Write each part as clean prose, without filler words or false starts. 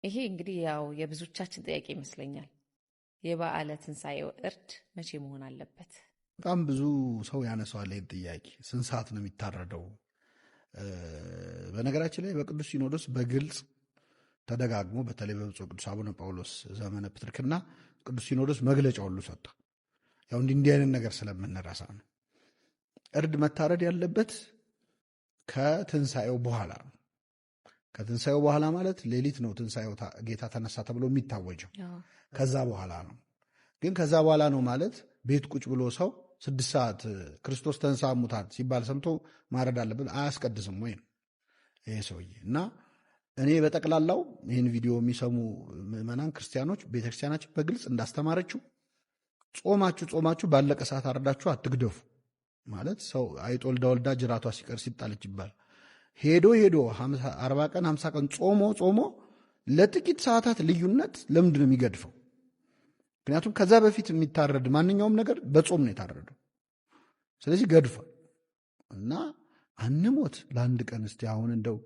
ይሄ እንግዲህ ያው የብዙዎቻችን ጥያቄ ይመስለኛል። የበዓለ ትንሣኤው እርድ መቼ መሆን አለበት? በጣም ብዙ ሰው ያነሳዋል ይህን ጥያቄ። ስንት ሰዓት ነው የሚታረደው? በነገራችን ላይ በቅዱስ ሲኖዶስ በግልጽ ተደጋግሞ፣ በተለይ በብፁዕ ቅዱስ አቡነ ጳውሎስ ዘመነ ፕትርክና ቅዱስ ሲኖዶስ መግለጫ ሁሉ ሰጥቷል። ያው እንዲህ እንዲህ አይነት ነገር ስለምንረሳ ነው። እርድ መታረድ ያለበት ከትንሣኤው በኋላ ነው። ከትንሣኤው በኋላ ማለት ሌሊት ነው ትንሣኤው ጌታ ተነሳ ተብሎ የሚታወጀው፣ ከዛ በኋላ ነው። ግን ከዛ በኋላ ነው ማለት ቤት ቁጭ ብሎ ሰው 6 ሰዓት ክርስቶስ ተንሥአ እሙታን ሲባል ሰምቶ ማረድ አለብን አያስቀድስም ወይ ነው ይሄ ሰውዬ። እና እኔ በጠቅላላው ይህን ቪዲዮ የሚሰሙ ምዕመናን ክርስቲያኖች፣ ቤተክርስቲያናችን በግልጽ እንዳስተማረችው ጾማችሁ ጾማችሁ ባለቀ ሰዓት አርዳችሁ አትግደፉ። ማለት ሰው አይጥ ወልዳ ወልዳ ጅራቷ ሲቀር ሲጣለች ይባላል። ሄዶ ሄዶ 40 ቀን 50 ቀን ጾሞ ጾሞ ለጥቂት ሰዓታት ልዩነት ለምንድን ነው የሚገድፈው? ምክንያቱም ከዛ በፊት የሚታረድ ማንኛውም ነገር በጾም ነው የታረደው። ስለዚህ ገድፏል እና አንሞት ለአንድ ቀን፣ እስቲ አሁን እንደው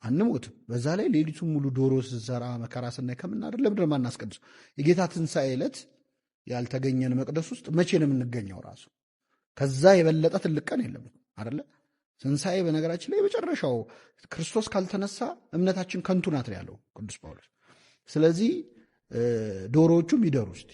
አንሞትም። በዛ ላይ ሌሊቱን ሙሉ ዶሮ ስንሰራ መከራ ስናይ ከምናደር ለምንድን ነው የማናስቀድሰው? የጌታ ትንሣኤ ዕለት ያልተገኘን መቅደስ ውስጥ መቼ ነው የምንገኘው? ራሱ ከዛ የበለጠ ትልቅ ቀን የለም አይደለ? ትንሣኤ በነገራችን ላይ የመጨረሻው፣ ክርስቶስ ካልተነሳ እምነታችን ከንቱ ናት ያለው ቅዱስ ጳውሎስ። ስለዚህ ዶሮዎቹም ይደሩ እስቲ።